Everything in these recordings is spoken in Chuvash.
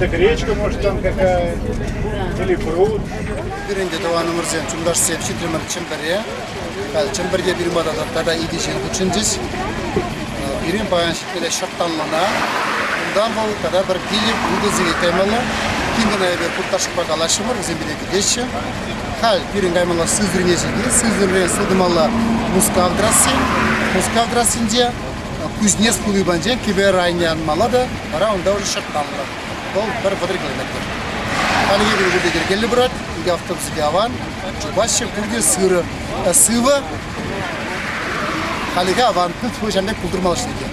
Это речка, может, там какая, или пруд. Пирӗн те тӑванӑмӑрсем, чунташсем ҫитрӗмӗр Чӗмпӗре. Халь Чӗмпӗрте пирӗн пата тата икӗ ҫын хутшӑнчӗҫ. Пирӗн паян ҫитмелле Ҫӑрттанлӑна. Унтан вӑл тата пӗр пилӗк ултӑ сехет каймалла. Тин кӑна эпир Курташкӑпа калаҫрӑмӑр, вӗсем пире кӗтеҫҫӗ. Халь пирӗн каймалла Сызране ҫити. Сызране сылтӑмалла Мускав трасси. Мускав трассинче Кузнец хули патӗнче кӗпер айне анмалла та вара унта уже Ҫӑрттанлӑ. Вӑл пӗр 30 километр. Халӗ пирӗн ҫӳлте йӗркеллӗ пырать, икӗ автобусӗ те аван, чупаҫҫӗ, пурте сырӑ, сывӑ. Халӗхе аван, ҫавӑн пек пултӑрмалла ӗҫлет.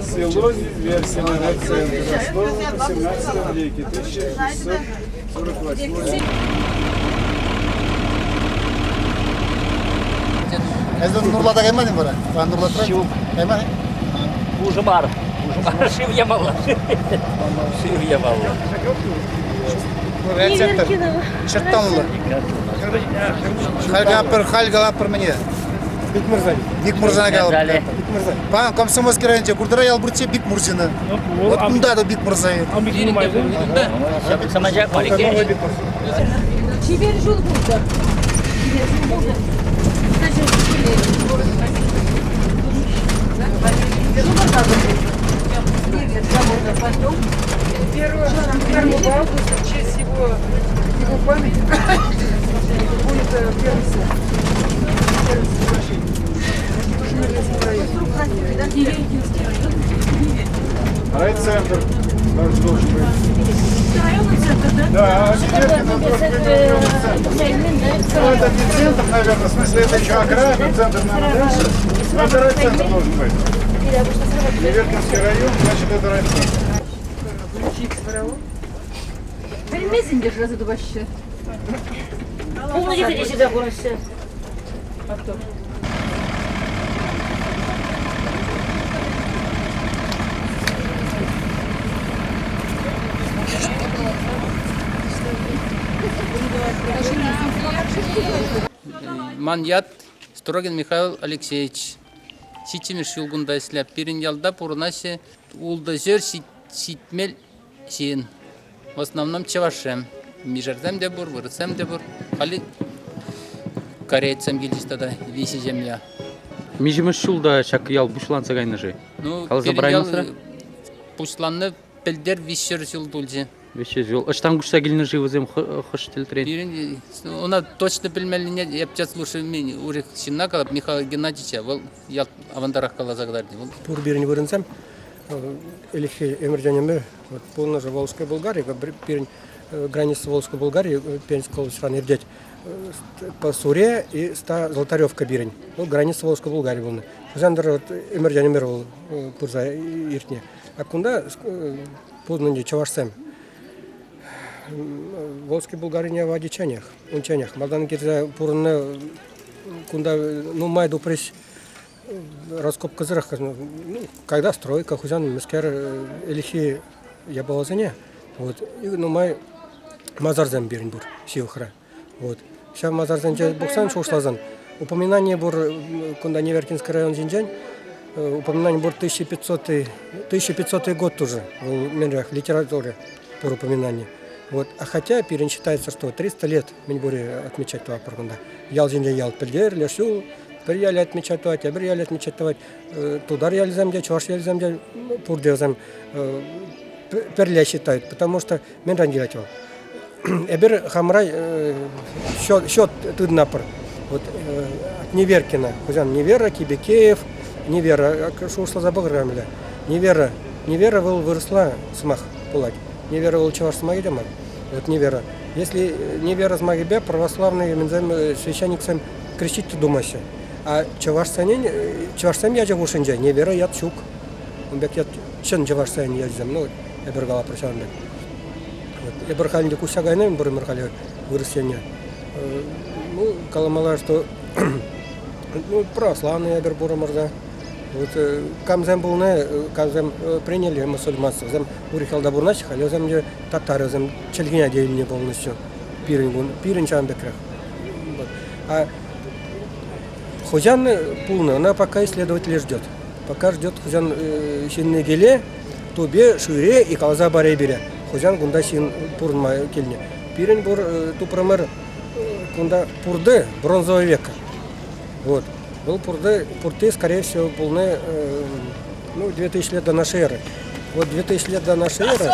Село Версино, райцентр, основано в 17 веке, 1648. Эсӗ Нурлата кайман-и вара? Нурлатра? Ҫук. Кайман-и? Пушӑ мар. Пушӑ мар. Шыв ямалла. Шыв ямалла. Райцентр. Ҫӑрттанлӑ. Халь халь калаппӑр мӗне? Бикмурза. Бикмурзана калаппӑр. Пан Комсомольский районӗнче Курдыра ял пурччӗ Бикмурзина. Вот кунта та Бикмурза. Чипер ҫул пултӑр. Чипер ҫул пултӑр. Первый августа в честь его, его памяти будет первенство. Первенство Райцентр также должен быть. Районный центр, да? Да, Неверкино должен быть районный центр. Ну, это не центр, наверное, в смысле, это еще окраина, центр, наверное, дальше. Но это райцентр должен быть. Неверкинский район, значит, это райцентр. Пӗлмесен те шыраса тупаҫҫӗ. Пулнӑ тесе те ҫырса хураҫҫӗ. Ман ят Строгин Михаил Алексеевич. Ҫиччӗмӗш ҫул кунта ӗҫлеп. Пирӗн ялта пурӑнаҫҫӗ ултӑ ҫитмел ҫын. В основном чӑвашсем. Мишерсем те пур, вырӑссем те пур. Халӗ корейцсем килчӗҫ тата виҫӗ ҫемье. Миҫемӗш ҫулта ҫак ял пуҫланса кайнӑ-ши? Ну, Каласа пирӗн ял параймастӑр? пуҫланнӑ пӗлтӗр 300 ҫул тулчӗ. 300 ҫул. Ӑҫтан куҫса килнӗ-ши вӗсем хӑш тӗлтрен? Пирӗн ӑна точно пӗлмеллине эп час слушаю урӑх ҫынна калап Михаил Геннадьевича, вӑл ял авантарах каласа кӑтартнӑ. Вӑл Пур пирӗн вырӑнсем ӗлӗкхи ӗмӗртен ӗмӗр вот пулнӑ же Волжская Булгария, пирӗн граница Волжской Булгарии Пензенской облаҫран иртет по Суре и ста Золотаревка пирӗн. Вӑл граница Волжской Булгарии пулнӑ. Хусантӑр вот ӗмӗртен ӗмӗр вӑл пырса иртнӗ. А кунта пулнӑ ӗнтӗ чӑвашсем. Волжской Булгарине вадичченех, унчченех. Малтан килсе пурӑннӑ кунта нумай тупрӗҫ раскопкӑсӑрах, ну, когда стройка, хуҫан мӗскер ӗлӗкхи япаласене, вот, и нумай масарсем пирӗн пур ҫывӑхра. Вот. Ҫав масарсенче пӑхсан, шухӑшласан, упоминание пур кунта Неверкинский район ҫинчен, упоминание пур 1500 1500 год тоже, вӑл мӗнрех литературе пур упоминание. Вот. А хотя пирӗн считается, что 300 лет мӗн пурӗ отмечать тӑватпӑр кунта. Ял ҫинчен ял пӗлтерлӗ ҫул, пӗр ялӗ отмечать тӑвать, тепӗр ялӗ отмечать тӑвать. Тутар ялӗсем те, чӑваш ялӗсем те пурте вӗсем пӗрле считают, потому что мӗнрен килет вӑл? Эпир хамӑра счет тытӑнатпӑр. Вот от Неверкина, хуҫан Невера, Кибекеев, Невера, шухӑшласа пӑхӑр мӗнле. Невера, Невера вӑл вырӑсла сӑмах пулать. Невера вӑл чӑваш сӑмахӗ те мар. Вот Невера. Если Невера сӑмахӗпе православные священниксем крестить думаҫҫӗ. А чӑвашсенен чӑвашсем ячӗ хушшинче Невера ят ҫук. Ун пек ят чӑн чӑвашсен ячӗсем. Ну, эпир калатпӑр ҫавӑн пек. Вот. Эпир халь ӗнтӗ куҫса кайнӑ пурӑмӑр халӗ вырӑс енне. Ну, каламалла, что ну, православные эпир пурӑмӑр та. Вот камсем пулнӑ, камсем приняли мусульманство, вӗсем урӑх ялта пурӑнаҫҫӗ, халӗ вӗсем те татарӗсем чӗлхине те илнӗ полностью. Пирӗн кун, пирӗн ҫавӑн пекрех. А хӑҫан пулнӑ, ӑна пока исследователь ждет. Пока ждет хӑҫан ҫынни киле, тупе, шыре и каласа паре пире. Хӑҫан кунта ҫын пурӑнма килнӗ. Пирӗн пур тупрӑмӑр кунта пурты бронзовый века. Вот. Вӑл пурты, пурты, скорее всего, пулнӑ ну, 2000 лет до нашей эры. Вот 2000 лет до нашей эры,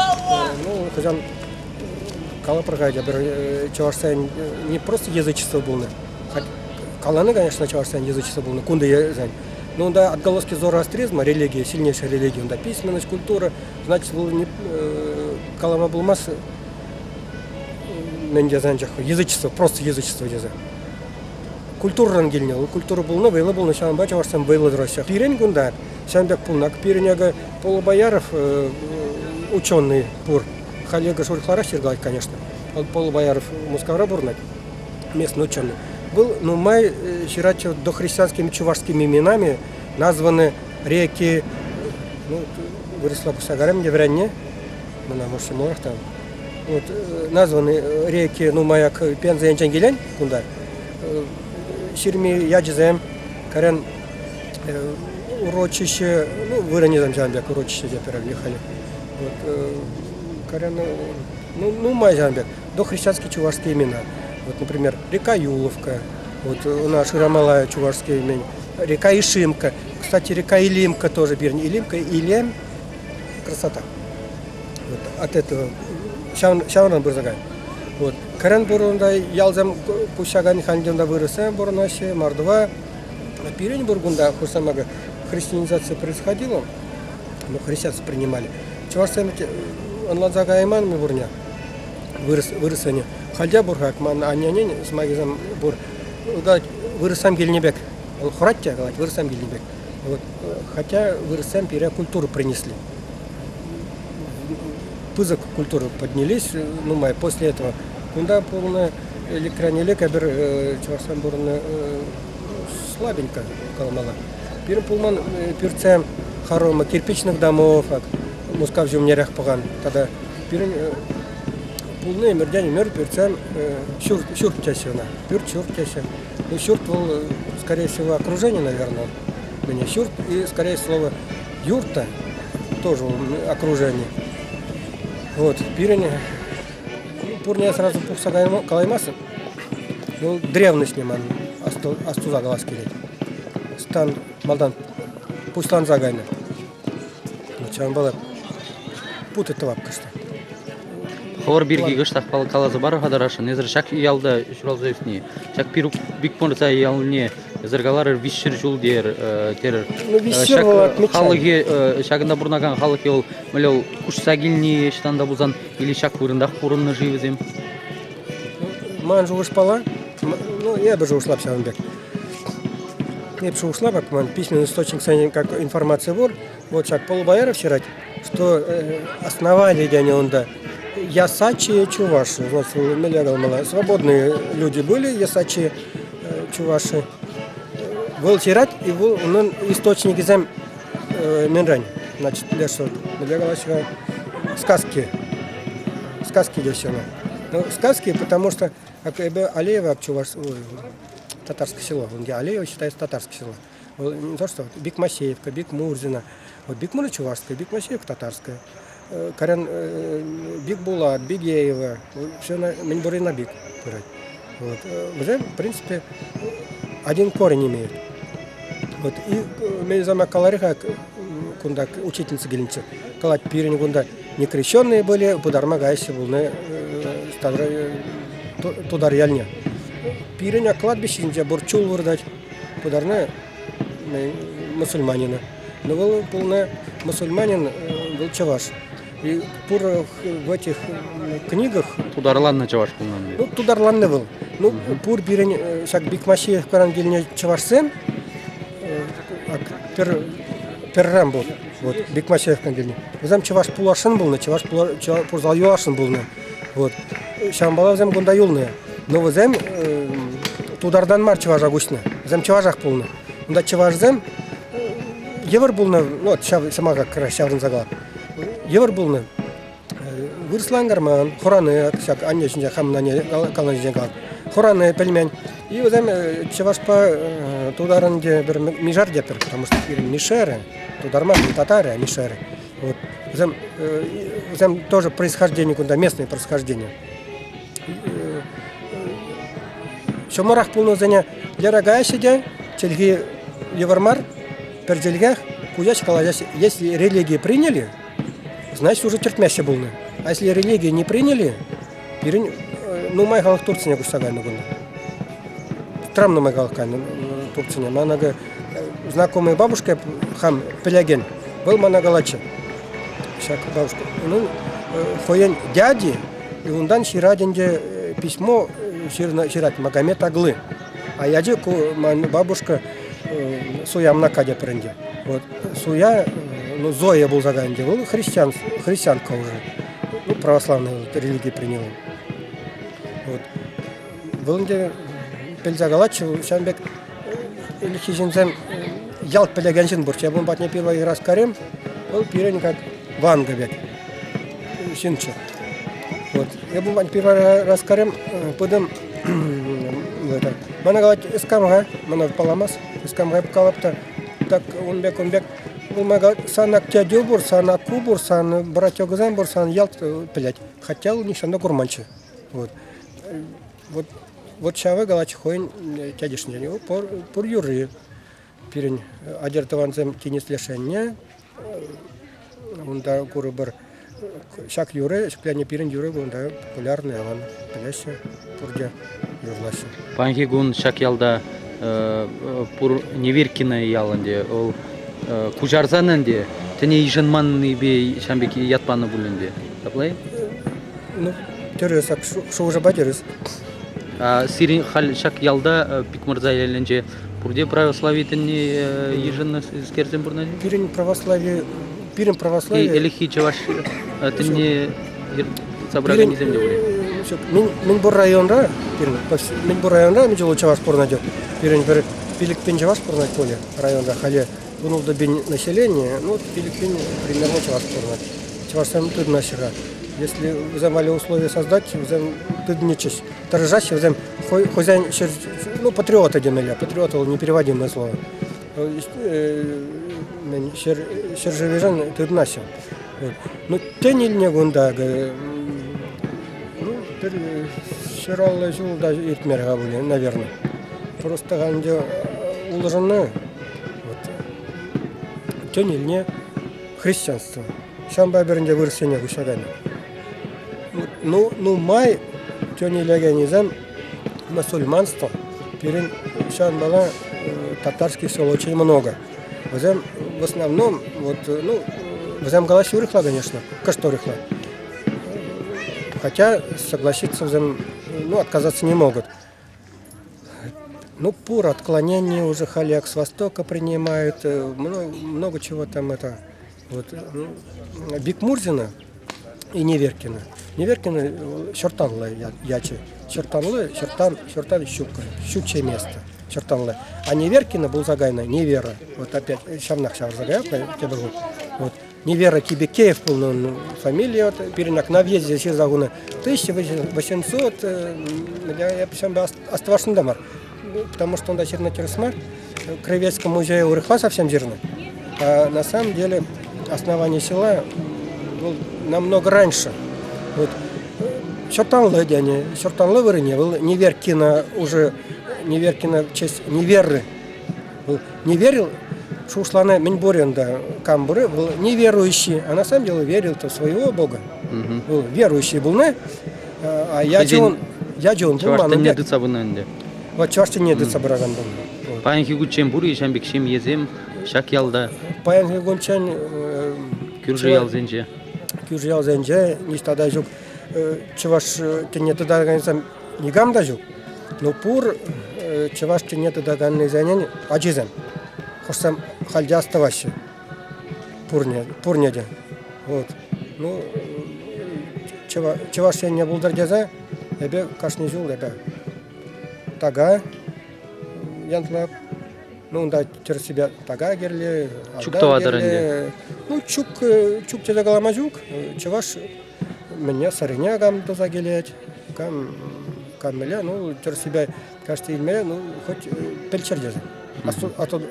ну, хӑҫан калӑпӑр-ха пӗр чӑвашсен не просто язычество пулнӑ, каланӑ, конечно, чӑвашсен язычество пулнӑ, кунта но унта отголоски зороастризма, религия, сильнейшая религия, унта письменность, культура, значит, вӑл не калама пулмас, мӗн тесе анчах язычество, просто язычество тесе. Культурӑран килнӗ, вӑл культура пулнӑ, вӑйлӑ пулнӑ, ҫавӑнпа чӑвашсем вӑйлӑ тӑраҫҫӗ. Пирӗн кунта ҫавӑн пек пулнӑ. Пирӗн акӑ Полубояров ученый пур. Халь акӑ шурӑхларах ҫыркалать, конечно. Вӑл Полубояров Мускавра пурӑнать, местный ученый. Был нумай ҫыратчӗ дохристианскими чувашскими именами названы реки, ну, вырӑсла пӑхса карам ӗнтӗ вӗреннӗ, мана, может, ҫӑмӑлрах та. Вот, названы реки нумаяк Пенза енчен килен кунта. Ҫырми ячӗсем, кайран урочище, ну, вырӑнӗсем ҫавӑн пек урочище те пӗрле халӗ. Вот, кайран, ну, нумай ҫавӑн пек. Дохристианские чувашские имена. Вот, например, река Юловка, вот у нас Ширамалая чувашские имена, река Ишимка. Кстати, река Илимка тоже пирӗн. Илимка, Илем, красота. Вот, от этого ҫавӑнран пырса кайнӑ. Вот. Кайран пур унта ялсем куҫакан халь унта вырӑссем пурӑнаҫҫӗ, Мордва. Пирӗн пур кунта хушсамага христианизация происходила, ну, христианство принимали. Чӑвашсем ӑнланса кайман мы пурне, вырӑс, вырӑссене. Хальте пур-ха, ман анненен сӑмахӗсем пур. Вырӑссем килнӗ пек. Вӑл хурать те калать, вырӑссем килнӗ пек. Вот, хотя вырӑссем пире культуру принесли. Пысӑк культура поднялись нумай. После этого кунта пулнӑ электрон эпир чӑвашсем пурӑннӑ слабенько каламалла. Пирӗн пулман пӳртсем хоромы кирпичных домов, Мускав ҫумнерех пӑхан. Тата пирӗн пулнӑ ӗмӗртен ӗмӗр пӳртсем ҫурт, ҫурт теҫҫӗ ӑна. Пӳрт, ҫурт теҫҫӗ. Ну, ҫурт вӑл, скорее всего, окружение, наверное. Мне ҫурт и, скорее всего, юрта тоже окружение. Вот, пирӗн пурне сразу пухса калаймастӑн. Ну, древность ман астуса калас килет. Стан малтан пуҫланса кайнӑ. Ҫавӑнпа та путать тӑвап кӑштах. Хӑвӑр пирки кӑштах каласа пар-ха тарашӑн. Эсир ҫак ялта ҫуралса ӳсни, ҫак Пикмӑрса ялне эсир каларӑр 300 ҫул терӗр. Ну, 300 вӑл отмечали. Халӑхӗ, ҫакӑнта пурӑнакан халӑхӗ вӑл мӗнле вӑл куҫса килни ӑҫтан та пулсан или ҫак вырӑнтах пурӑннӑ-ши вӗсем? Ман шухӑшпала, ну, эпӗ шухӑшлап ҫавӑн пек. Эп шухӑшлап, ман письменный источник как информация пур. Вот ҫак Полубояров ҫырать, что основали тенӗ унта ясачи чуваши. Вот мӗнле каламалла, свободные люди были ясачи чуваши. Вӑл ҫырать, и вӑл унӑн источникӗсем мӗнрен? Значит, лешего, мӗнле калаҫҫӗ сказки. Сказки теҫҫӗ ӑна. Ну, сказки, потому что эпӗ Алеева чуваш, татарское село. Алеево считается татарское село. Не то, что Бикмасеевка, Бикмурзина. Вот Бикмурзина чувашская, Бикмасеевка татарская. Карен Бикбулат, Бигеева. Все на мӗн на бик пырать. Вот. Вӗсем, в принципе, один корень имеют. Вот. И мен зама калариха кунта учительница килнӗччӗ. Калать, пирӗн кунта некрещенные были, пытарма каяҫҫӗ пулнӑ тутар ялне. Пирӗн кладбище ҫинче пур чул выртать. Пытарнӑ мусульманина. Но вӑл пулнӑ мусульманин, был чӑваш. И пур в этих книгах... Тутарланнӑ чӑваш пулнӑ. Ну, тутарланнӑ вӑл. Ну, пур пирӗн ҫак Бикмасеевкаран килнӗ чӑвашсем пӗр пӗррем пур. Вот, Бикмасеевкан килнӗ. Вӗсем чӑваш пуласшӑн пулнӑ, чӑваш пулса юласшӑн пулнӑ. Вот. Ҫавӑнпа вӗсем кунта юлнӑ. Но вӗсем тутартан мар чӑваша куҫнӑ. Вӗсем чӑвашах пулнӑ. Унта чӑвашсем йывӑр пулнӑ, ну, ҫав сӑмаха ҫаврӑнса калап. Йывӑр пулнӑ. Вырӑслан карман, хураны, ҫак анне ҫинче хамӑн анне калани ҫинчен калап. Хураны пӗлмен. И вӗсем чӑвашпа тутарӑн те пӗр мишар тетпӗр, потому что пирӗн мишеры, тутар мар, татары, а мишеры. Вот. Вӗсем, вӗсем тоже происхождение кунта, местное происхождение. Ҫӑмӑрах пулнисене лера каяҫҫӗ те, чӗлхи йывӑр мар, пӗр чӗлхех, куҫаҫ калаҫаҫ. Если религии приняли, значит уже тӗртмеҫҫӗ пулнӑ. А если религии не приняли, пирӗн нумай халӑх Турцине куҫса кайнӑ кунта. Трам нумай халӑх кайнӑ Турцине. Мана знакомая бабушка хам пӗлекен, вӑл мана калатчӗ. Ҫак бабушка. Унӑн хӑйӗн дяди, и унтан ҫырать ӗнтӗ письмо ҫырать Магомед Аглы. А ячӗ ку ман бабушка Суямна Катя ӗнтӗ. Вот Суя, ну, Зоя пулса кайнӑ вӑл христиан, христианка уже. Ну, православную религию приняла. Вот. Вӑл ӗнтӗ пӗлсе калатчӗ, ҫавӑн пек ӗлӗкхи ҫынсем ялт пӗлекен ҫын пурччӗ. Эпӗ ун патне первый раз кайрӑм, вӑл пирӗн как Ванга пек ҫынччӗ. Вот. Эпӗ ун патне первый раз кайрӑм, пытӑм это. Мана калать, эс кам-ха? Мана палламас. Эс кам-ха калап та, так ун пек, ун пек. Вӑл мана калать, сан ак тетю пур, сан акку пур, сан братёкӑсем пур, сан ялт пӗлет. Хотя вӑл нихҫан та курманччӗ. Вот. Вот, вот ҫавӑ калать хӑйӗн тетӗшне. Пур, пур юрри. Пирӗн атьӑр тӑвансем тинӗс лешенне унта курӑпӑр. Ҫак юрӑ ҫӗкленӗ пирӗн юрӑ кунта популярный, аван пӗлеҫҫӗ, пурте юрлаҫҫӗ. Паянхи кун ҫак ялта пур Неверкино ял ӗнтӗ. Вӑл куҫарсан ӗнтӗ тӗне йышӑнманнипе ҫавӑн пек ят панӑ пуль ӗнтӗ. Ҫапла-и? Ну, тӗрӗс, шухӑшӑпа тӗрӗс. Сирӗн халь ҫак ялта Пикмӑрса ялӗнче пурте православи тӗнне йышӑннӑ скерсем пурӑнаҫҫӗ? Пирӗн православи пирӗн православи ӗлӗкхи чӑваш тӗнне собранийӗсем те пулӗ. Мӗн пур районра пирӗн мӗн пур районра мӗн чухлӗ чӑваш пурӑнать пирӗн пӗр 5000 чӑваш пурӑнать пулӗ районта халӗ 16 000 население, ну, 5000 примерно чӑваш пурӑнать. Чӑвашсем тытӑнаҫҫӗ-ха. Если вӗсем валли условия создать, вӗсем тытӑнӗччӗҫ. Тӑрӑшаҫҫӗ вӗсем хӑйсен ҫӗр, ну, патриоты темелле. Патриот вӑл непереводимое слово. Ҫӗр, ҫӗршывӗшӗн тытӑнаҫҫӗ. Ну, тӗн илнӗ кунта, ну, пӗр 150 ҫул та иртмерӗ-ха пулӗ, наверное. Просто ӗнтӗ улшӑннӑ. Вот. Тӗн илнӗ христианство. Ҫавӑнпа пӗр ӗнтӗ вырӑссене куҫса кайнӑ. Ну, нумай тӗн илекенӗсем мусульманство пирӗн ҫавӑнпала татарских сел очень много. Вӗсем в основном, вот, ну, вӗсем калаҫҫӗ урӑхла, конечно, кӑшт урӑхла. Хотя согласиться вӗсем, ну, отказаться не могут. Ну, пур отклонение уже халек с востока принимают, много, много чего там это. Вот. Ну, Бикмурзина и Неверкина. Неверкина Чертанлы ячӗ. Чертанлы, Чертан, Чертан щука, щучье место. Чертанлы. А Неверкина пулса кайнӑ Невера. Вот опять ҫавнах ҫавӑрса каять тепӗр хут. Вот. Невера Кибекеев пулнӑ ун фамилия. Вот, пирӗн ак на въезде ҫырса хунӑ 1800, я ҫавӑнпа астӑвасшӑн та мар. Потому что унта ҫырнӑ тӗрӗс мар. Краеведческом музее урӑхла совсем ҫырнӑ. А на самом деле основание села был намного раньше. Вот. Чертанлы тенӗ. Чертанлы вырӑнне вӑл Неверкина уже Неверкина в честь Неверы. Вӑл не верил, шухӑшланӑ мӗн пур ӗнтӗ кам пур, вӑл неверующий, а на самом деле верил-то в своего Бога. Вӑл верующий пулнӑ, а ячӗ он ячӗ он Чӑваш пулман. тӗнне тытса пынӑ ӗнтӗ. Вот чӑваш тӗнне тытса пыракан пулнӑ. Паянхи кунччен пур-и ҫавӑн пек ҫемьесем ҫак ялта? Паянхи кунччен кӳршӗ ялсенче. Кӳршӗ ялсенче ниҫта та ҫук. Чӑваш тӗнне тытакансем никам та ҫук. Но пур чӑваш тӗнне тытаканнисенӗн ачисем. Хӑшсем халь те астӑваҫҫӗ. Пурне, пурне те. Вот. Ну, чӑваш енне пултӑр тесе эпӗ кашни ҫул эпӗ така янтлап. Ну, унта тӗрӗссипе така кирлӗ, Чук тӑватӑр ӗнтӗ. Ну, чук, чук тесе калама ҫук. Чӑваш мӗне сӑрине кам туса килет, кам. Кам мӗнле, ну, тӗрӗссипе кашни илме, ну, хоть пӗлччӗр тесе.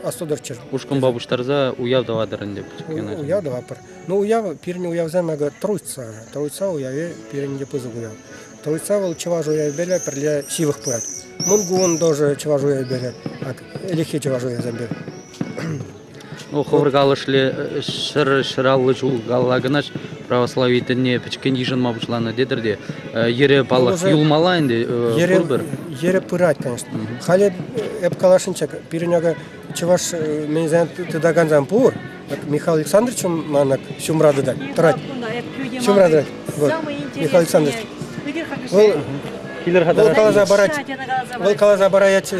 Астутӑрччӑр. Ушкӑнпа пуҫтарса уяв тӑватӑр ӗнтӗ. Уяв тӑватпӑр. Ну, уяв, пирӗн уявсем акӑ Троица. Троица уявӗ пирӗн те пысӑк уяв. Троица вӑл чӑваш уявӗпеле пӗрле ҫывӑх пырать. Мӑнкун тоже чӑваш уявӗпеле, ак, ӗлӗкхи чӑваш уявӗсемпе. Ну, хӑвӑр калӑшле 150 ҫул калла кӑна православи тӗнне пӗчӗккӗн йышӑнма пуҫланӑ тетӗр те йӗрӗ паллах юлмалла ӗнтӗ пурпӗр. Йӗрӗ пырать, конечно. Халӗ эп каласшӑнччӗ, пирӗн акӑ чӑваш мӗнсем тытакансем пур. Михаил Александрович ман ҫумра тытать, тӑрать. Ҫумра тӑрать. Вот. Михаил Александрович. Вӑл вӑл каласа парать. Вӑл каласа парать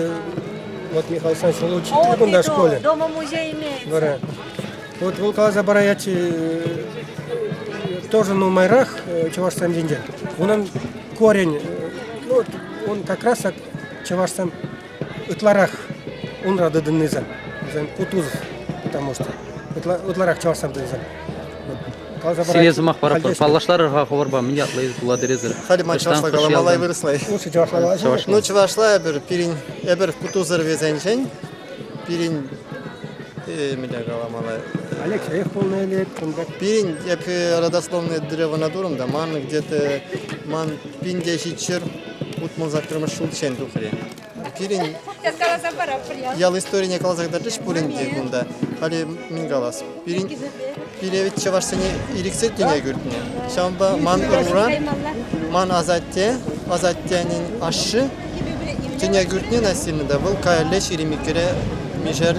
Вот Михаил Александрович, он учитель кунта в школе. Дома музей имеется. Вара. Вот вӑл каласа парать тоже нумайрах чӑвашсем ҫинчен. Унӑн корень, ну, он как раз чӑвашсем ытларах унра тытӑннисем. Вӗсем Кутузов, потому что ытларах чӑвашсем тытӑнсем. Сире сӑмах паратпӑр. Паллаштарӑр-ха хӑвӑрпа, мӗн ятлӑ эсӗ пулатӑр эсӗр? Халӗ ман чӑвашла каламалла вырӑсла. Лучше чӑвашла калаҫма. Ну, чӑвашла эпир пирӗн эпир Кутузов весенчен пирӗн мӗнле каламалла? Алексеев пулнӑ ӗлӗк кунта. Пирӗн эп родословное древо натурам да ман где-то ман пинте ҫичҫӗр утмӑл саккӑрмӗш ҫулччен тухрӗ. Пирӗн ял историне каласа кӑтартрӗҫ пулин те кунта. Халӗ мӗн калас? Пирӗн пире ведь чӑвашсене ирӗксӗр тӗне кӳртнӗ. Ҫавӑнпа ман ӑрура ман асатте, асаттенӗн ашшӗ тӗне кӳртнӗ насильно та вӑл каялле 22-ре мишер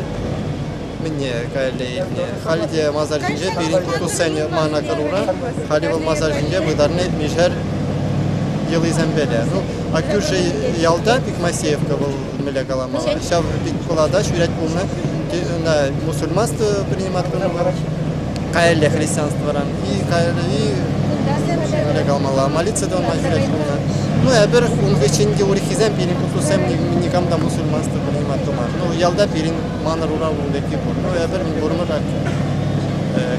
мӗнне каялле илнӗ. Халӗ те масар ҫинче пирӗн туссен ман ӑрура халӗ вӑл масар ҫинче пытарнӑ мишер йӑлисемпеле. Ну, а кӳршӗ ялта Пикмасеевка вӑл мӗнле каламалла, ҫав Пикпӑлата ҫӳрет пулнӑ, ӑна мусульманство принимать тунӑ вӑл, каялле христианствӑран и каялле и мӗнле каламалла, молиться тӑвма ҫӳрет пулнӑ. Ну, эпир ун хыҫҫӑн те урӑххисем пирӗн туссем никам та мусульманство принимать туман. Ну, ялта пирӗн манӑр ура ун пекки пур. Ну, эпир мӗн пурӑмӑр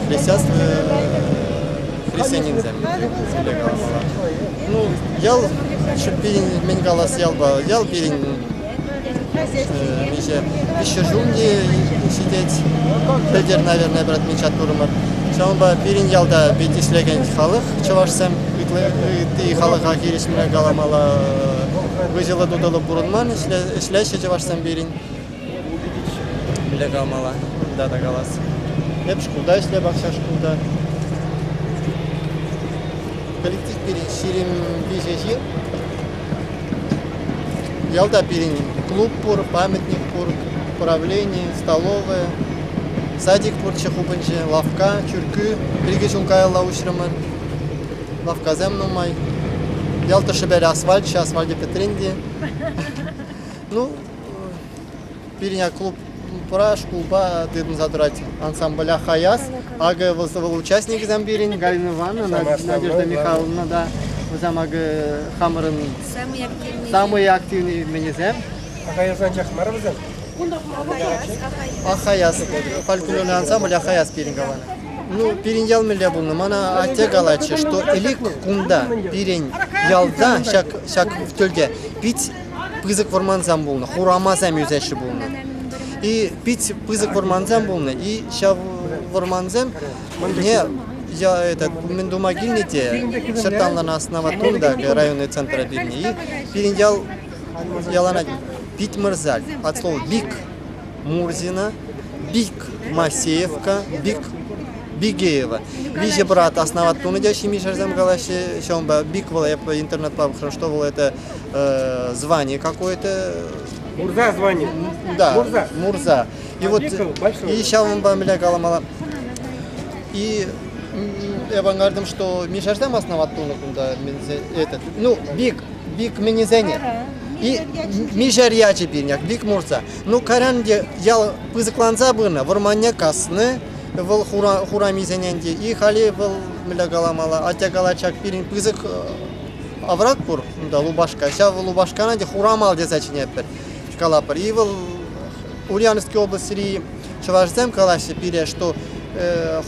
христианство христианинсем мӗнле каламалла. Ну, ял пирӗн мӗн калас ялпа, ял пирӗн миҫе виҫҫӗ ҫул те ҫитет. Пӗлтӗр, наверное, брат мечат турӑмӑр. Ҫавӑнпа пирӗн ялта пит ӗҫлекен халӑх, чӑвашсем ытти халӑха хирӗҫ мӗнле каламалла выҫӑллӑ-тутӑллӑ пурӑнман, ӗҫлеҫҫӗ чӑвашсем пирӗн. Мӗнле каламалла, да та калас. Эп шкулта ӗҫлеп, акҫа шкулта. Коллектив пирӗн 23 ҫын. Ялта пирӗн клуб пур, памятник пур, правлени, столовая, садик пурччӗ хупӑнчӗ, лавкка, чиркӳ. Пӗр-икӗ ҫул каялла уҫрӑмӑр. Лавккасем нумай. Ял тӑршшӗпе асфальт, асфальчӗ пӗтрен те. Ну, пирӗн клубра, шкулпа тытӑнса тӑрать ансамбль Хаяс. Акӑ вӑл участникӗсем пирӗн Галина Ивановна, Надежда Михайловна та. Вӗсем акӑ хамӑрӑн самые активные мӗнесем. Ахаяс анчах мар вӗсем. Ахаяс, фольклорный ансамбль Ахаяс пирӗн каланӑ. Ну, пирӗн ял мӗнле пулнӑ? Мана атте калатчӗ, что ӗлӗк кунта, пирӗн ялта, ҫак, ҫак тӗлте пит пысӑк вӑрмансем пулнӑ, хурамасем ӳсеҫҫӗ пулнӑ. И пит пысӑк вӑрмансем пулнӑ, и ҫав вӑрмансем мне я этот мӗн тума килнӗ те Ҫӗртанлӑна основать тунӑ та районный центра пирӗн. И пирӗн ял яланать Пит Мӑрсаль, от слова бик Мурзина, Бик Масеевка, Бик Бигеева. Виҫӗ брат основать тунӑ те ҫимишерсем калаҫҫӗ. Ҫавӑнпа Бик вӑл эп интернетпа пӑхрӑм, что вӑл это звание какое-то. Мурза звание. Да, Мурза. Мурза. И вот и ҫавӑнпа мӗнле каламалла. И эп ӑнкартӑм, что мишерсем основать тунӑ кунта этот, ну, Бик, Бик мӗнесене. И мишер ячӗ пирӗн, Бик Мурза. Ну, кайран те ял пысӑкланса пынӑ, вӑрманне каснӑ, вӑл хура, хурамисене те. И халӗ вӑл, мӗнле каламалла, атя калать, пирӗн пысӑк овраг пур, унта Лупашка. Ҫав Лупашкана те Хурамал тесе чӗнетпӗр, калапӑр. И вӑл Ульяновский областьри чӑвашсем калаҫҫӗ пире, что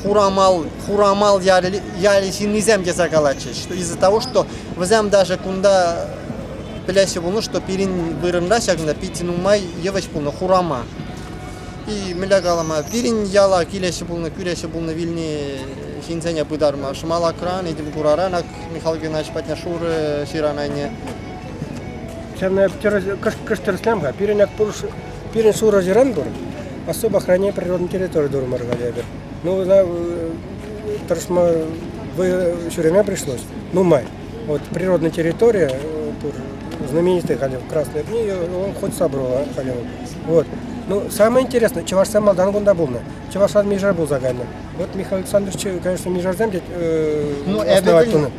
Хурамал, Хурамал ялӗ, ялӗ ҫыннисем тесе калатчӗҫ. Что из-за того, что вӗсем даже кунта. пӗлеҫҫӗ пулнӑ, что пирӗн вырӑнта ҫакӑнта питӗ нумай йывӑҫ пулнӑ, хурама. И мӗнле калама, пирӗн яла килеҫҫӗ пулнӑ, кӳреҫҫӗ пулнӑ вилни ҫынсене пытарма. Шӑмалакран, Этемкураран, ак Михаил Геннадьевич патне шурӑ ҫыран айне. Ҫавна кӑшт тӗрӗслем-ха. Пирӗн ак пур, пирӗн шурӑ ҫыран пур. Особо охраняемая природная территория турӑмӑр халӗ эпир. Ну, ӑна тӑрӑшма ҫӳреме пришлось. Нумай. Вот природная территория пур, знаменитый халӗ Красная книга, он хоть собрал халӗ. Вот. Ну, самое интересное, чӑвашсем малтан кунта пулнӑ. Чӑвашран мишар пулса кайнӑ. Вот Михаил Александрович, конечно, мишарсем тет, ну, основать тунӑ.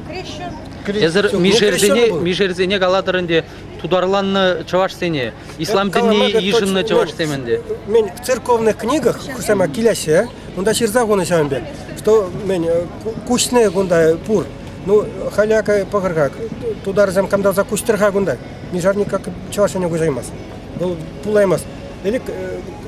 Эсӗр мишерсене, мишерсене калатӑр ӗнтӗ тутарланнӑ чӑвашсене, ислам тӗнне йышӑннӑ чӑвашсем ӗнтӗ. Мен в церковных книгах хушама килеҫҫӗ, унта ҫырса хунӑ ҫавӑн пек, что мен куҫнӑ кунта пур. Ну, халь акӑ пӑхӑр-ха, тутарсем камталса куҫтӑр-ха кунта. Мишар никак чӑваш ене куҫаймасть. Вӑл пулаймасть. Элек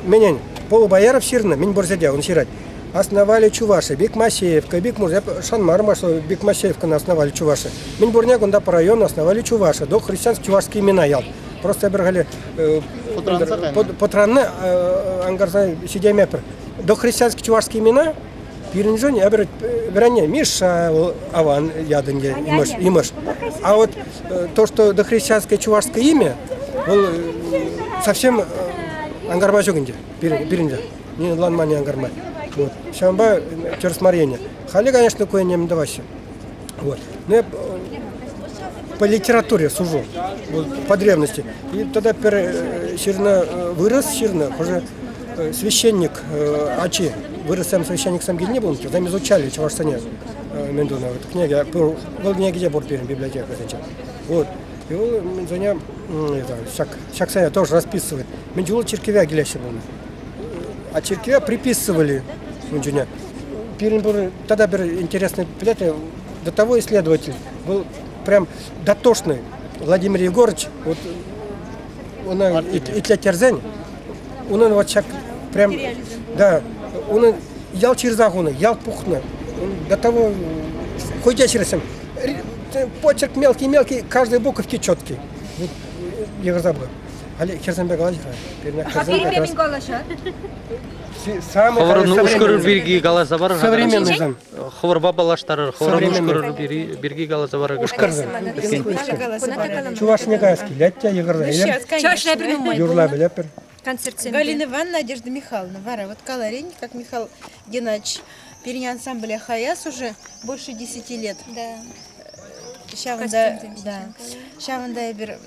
менен Полубояров ҫырнӑ, мӗн пур ҫӗрте он ҫырать. Основали чуваши, Бикмасеевка, Бикмурза. Я шанмарӑм, что Бикмасеевкӑна основали чуваши. Мӗн пурне кунта по району основали чуваши. До христианск чувашские имена ял. Просто эпир халӗ пӑтраннӑ ангарса ҫитеймепӗр. До христианск чувашские имена пирӗншӗн эпир вӗренне Миша аван ятӑнче имӗш, имӗш. А вот то, что дохристианское чувашское имя, вӑл совсем ангарма ҫук ӗнтӗ пирӗнте. Не ӑнланма, не ангарма. Вот. Ҫавӑнпа тӗрӗс мар енӗ. Халӗ, конечно, ку енне мӗн тӑваҫҫӗ. Вот. Но я по литературе сужу, вот, по древности. И тогда пӗр ҫырнӑ вырӑс ҫырнӑ, уже священник ачи, вырӑссем священниксем килни пулнӑ, вӗсем изучали чӑвашсене мӗн тунӑ. Вот, книга, вӑл кӗнеке пур пирӗн библиотекӑсенче. Вот. И вӑл вӗсене ҫак, ҫаксене тоже расписывает. Мӗн чул чиркӗве килеҫҫӗ пулнӑ. А чиркӗве приписывали ун чухне. Пирӗн пур тата пӗр интересный, пӗлетӗр, до того исследователь был прям дотошный. Владимир Егорович, вот ӑна итлеттерсен, унӑн вот ҫак прям, да, унӑн ял ҫырса хунӑ, ял пухнӑ. До того хӑй те ҫырсем. Почерк мелкий-мелкий, каждой буковки четкий. Йӑхӑрса пӑхать. Халӗ хӗрсемпе калаҫ-ха. Пирӗнпе мӗн калаҫать? Хӑвӑрӑн ушкӑнӑр пирки каласа парӑр. Современный Хӑвӑрпа паллаштарӑр, хӑвӑрӑн ушкӑнӑр пирки каласа парӑр. Ушкӑрсем. Чувашне каяс килет те, йӑхӑрса илер. Юрла пӗлетпӗр. Концертсем. Галина Ивановна, Надежда Михайловна. Вара, вот каларин, как Михаил Геннадьевич, пирӗн ансамбле Хаяс уже больше десяти лет. Да. Ҫавӑнта, да. Ҫавӑнта эпир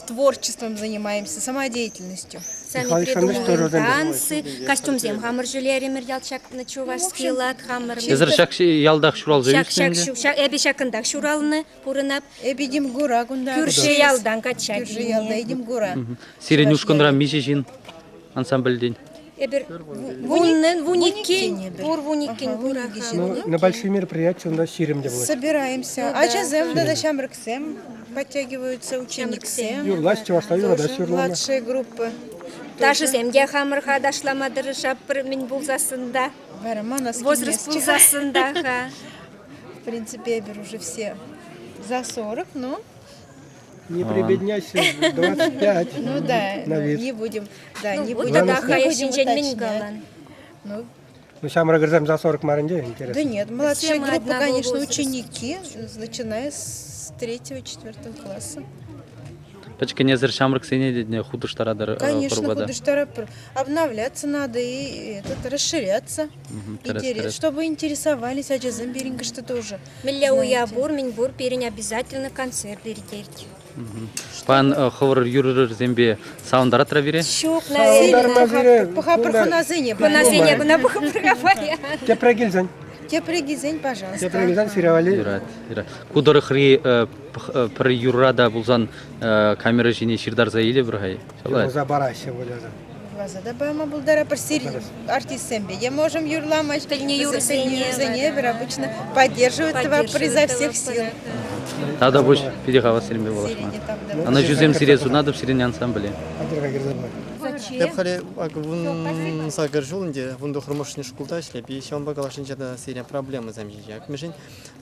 творчеством занимаемся, самодеятельностью. Сами придумываем танцы, костюмсем хамӑр ҫӳлерӗмӗр ял ҫакнӑ чувашский лад хамӑр. Эсир ҫак ялтах ҫуралса ҫак, ҫак, ҫак, эпӗ ҫакӑнтах ҫуралнӑ, пурӑнап. Эпӗ Идемгура кунта. Кӳршӗ ялтан качча Кӳршӗ ялта Идемгура. Сирӗн ушкӑнра миҫе ҫын ансамбльтен? Эпир вуннӑн, вуниккин, пур вуниккин пур. Ну, на большие мероприятия у нас ҫирӗм те пулать. Собираемся. Ачасем тата ҫамрӑксем подтягиваются, учениксем. Юрлаҫ, чӑвашла юратаҫ юрлама. Младшие группы. Ташӑсем те хамӑр-ха ташлама тӑрӑшатпӑр, мӗн пулсассӑн та. Вара манас Возраст пулсассӑн та-ха. В принципе, эпир уже все за 40, но Не прибедняйся, 25. Ну да, на вид. не будем. Да, Ну, не вот будем. тата не хая будем ҫинчен мӗн уточнять. калан? Ну, Ну, ҫамрӑкӑрсем за 40 мар ӗнтӗ, интересно. да нет, младшая Все мы группа, одного конечно, возраста. ученики, начиная с третьего-четвертого класса. Пӗчӗккӗнесӗр ҫамрӑксене те хутӑштаратӑр Конечно, хӑрпата. художтара обновляться надо и этот, расширяться. Интерес, чтобы интересовались ачасем пирӗн что тоже. Мӗнле уяв пур, мӗн пур, пирӗн обязательно концерт иртет. Пан хӑвӑр юрӑрсемпе савӑнтаратра пире? Ҫук, наверное. Пӑха пӗр хӑнасене. Хӑнасене кӑна пӑха Тепре килсен. Тепре килсен, пожалуйста. Тепре килсен сире валли. Юрать, юрать. Ку тӑрӑхри пӗр юрра та пулсан камера ҫине ҫыртарса илӗпӗр-ха. Юрласа параҫҫӗ выляса. Юрласа та пама пултарапӑр. Артистсемпе те можем юрлама. Пӗлнӗ юрӑсене. Юрӑсене эпир обычно поддерживают приза всех сил. Тата пуҫ питӗ хавас сирӗнпе паллашма. Ӑнӑҫусем сире сунатӑп сирӗн ансамбле. Эп халӗ ак 18 ҫул ӗнтӗ вунтӑххӑрмӗшне шкулта ӗҫлеп, и ҫавӑнпа калашӗнче та сирӗн проблемӑсем ҫинче. Ак мӗншӗн,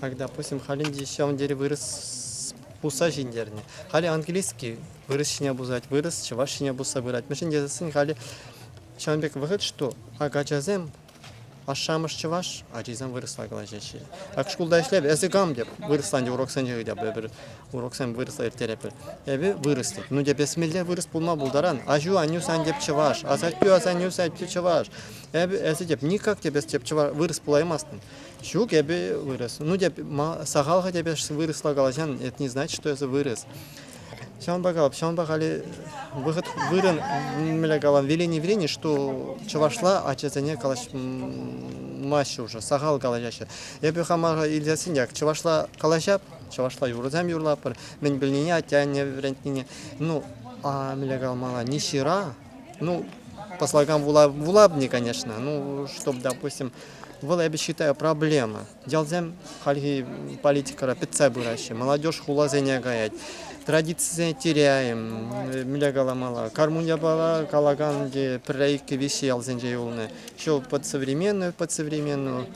ак, допустим, халӗ ӗнтӗ ҫавӑн тери вырӑс. Пусса ҫитернӗ. Халӗ английский вырӑс ҫине пусать, вырӑс чӑваш ҫине пусса пырать. Мӗншӗн тесессӗн халӗ ҫавӑн пек вӑхӑт, что ак ачасем ашшӗ-амӑш чӑваш, ачисем вырӑсла калаҫаҫҫӗ. Ак шкулта ӗҫлеп, эсӗ кам теп, вырӑсла уроксенче ыйтап эпир, уроксем вырӑсла ирттеретпӗр. Эпӗ вырӑс теп. Ну теп, эс мӗнле вырӑс пулма пултаран? Аҫу, аннӳ сан теп чӑваш, асаттӳ, асаннӳ сан теп чӑваш. Эпӗ, эсӗ теп, никак теп, эс теп чӑваш, вырӑс пулаймастӑн. Ҫук, эпӗ вырӑс. Ну теп, сахал-ха теп эс вырӑсла калаҫан, это не значит, что эсӗ вырӑс. Ҫавӑнпа калап, ҫавӑнпа халӗ вӑхӑт вырӑн, мӗнле калам, велени-врени, что чӑвашла ачасене калаҫмаҫҫӗ уже, сахал калаҫаҫҫӗ. Эпӗ хама илсессӗн як чӑвашла калаҫап, чӑвашла юрӑсем юрлатпӑр, мӗн пӗлнине атте-анне вӗрентнине. Ну, а мӗнле каламалла, не ҫыра, ну, по слогам вулабни, конечно, ну, чтоб, допустим, вӑл, эпӗ считаю, проблема. Ялсем хальхи политикӑра пӗтсе пыраҫҫӗ. Молодежь хуласене каять. Традицисене теряем, мӗнле каламалла. Кармун япала калакан те пӗрре-иккӗ виҫҫӗ ялсенче юлнӑ. Ҫул под современную, под современную,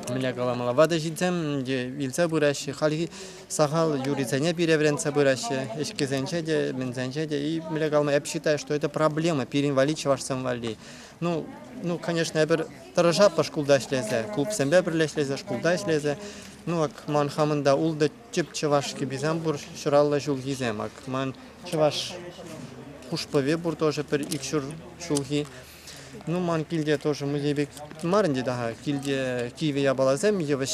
мӗнле каламалла. Ватӑ ҫынсем те илсе пыраҫҫӗ. Хальхи сахал юрисене пире вӗрентсе пыраҫҫӗ. Ӗҫкӗсенче те, мӗнсенче те. И мӗнле калама, я считаю, что это проблема пирӗн валли, чӑвашсем валли. Ну, ну, конечно, эпир тӑрӑшатпӑр шкулта ӗҫлесе, клубсемпе пӗрле ӗҫлесе, шкулта ӗҫлесе. Ну, ак ман хамӑн та ултӑ тӗп чӑваш кӗписем пур, ҫураллӑ ҫулхисем. Ак ман чӑваш хушпӑвӗ пур тоже пӗр ик ҫур ҫулхи. Ну, ман килте тоже музей пек мар ӗнтӗ та килте кивӗ япаласем, йывӑҫ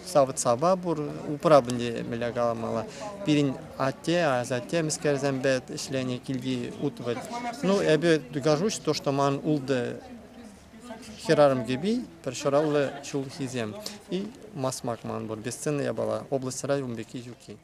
савӑт-сапа пур, упрап ӗнтӗ мӗнле каламалла. Пирӗн атте, асатте мӗскерсемпе ӗҫленӗ килти ут вӗт. Ну, эпӗ горжусь то, что ман ултӑ хӗрарӑм кӗпи, пӗр ҫураллӑ ҫулхисем. И масмак ман пур, бесценная япала. Областьра ун пекки ҫукки.